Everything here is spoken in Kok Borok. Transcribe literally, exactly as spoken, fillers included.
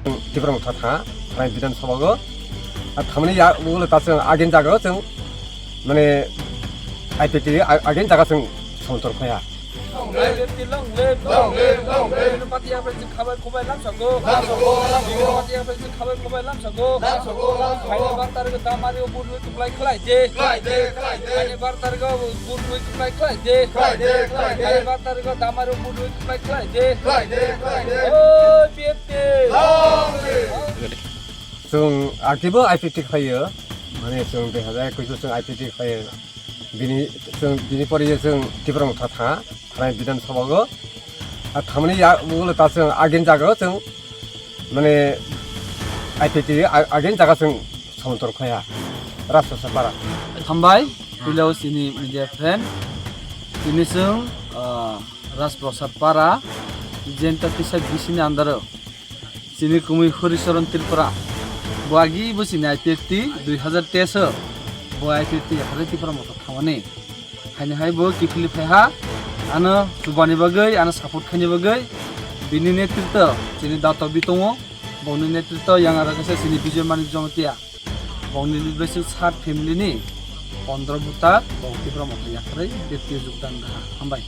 Tipra Motha tha, thanai Bidhan Sabha go. Ar thamani ya, ulo ta chwng agin jaga chwng, mane, I P T T a-, agin jaga chwng somtor khaya. Long live, long live, long live, long live. Bini party ya bai khabai khubai lamsago. Lamsago, lamsago. Bini party ya bai khabai khubai lamsago. Lamsago, lamsago. Haini bar tarikh o Damari o vote rwi kwplai khlai de. Khlai de, khlai de. Haini bar tarikh o vote rwi kwplai khlai de. Khlai de, khlai de. Haini bar tarikh o Damari o vote rwi kwplai khlai de. Khlai de, khlai de. Oi, P F T. Long live. Chwng akibo I P T T khlaio, mane chwng dui hazar ekush o chwng I P T T khlaio. Bini, chwng, bini pore chwng Tipra Motha tha, thanai Bidhan Sabha go. Ar thamani ya, ulo ta chwng agin jaga chwng, mane, I P T T a-, agin jaga chwng somtor khaya. Rajprasad para. Hambai, puila o chini media friend. Tini chwng, ah, Rajprasad para, Jenta Tisa B C ni under o. Chini kumui Horicharan Tripura. Bo agi bo chini I P F T dui hazar teis o. Bo I P F T yakarwi Tipra Motha thamani. Haini hai bo kiphilwi phaiha. Ano chubani bagwi, ano support khaini bagwi. Bini netritwo chini Dato bi tongo. Boni netritwo yang aro kaisa chini Bijoy Manik Jamatia. Bongni lead bai chwng sat family ni pondro voter bo Tipra Motha yakarwi beptwi jogdan da. Hambai.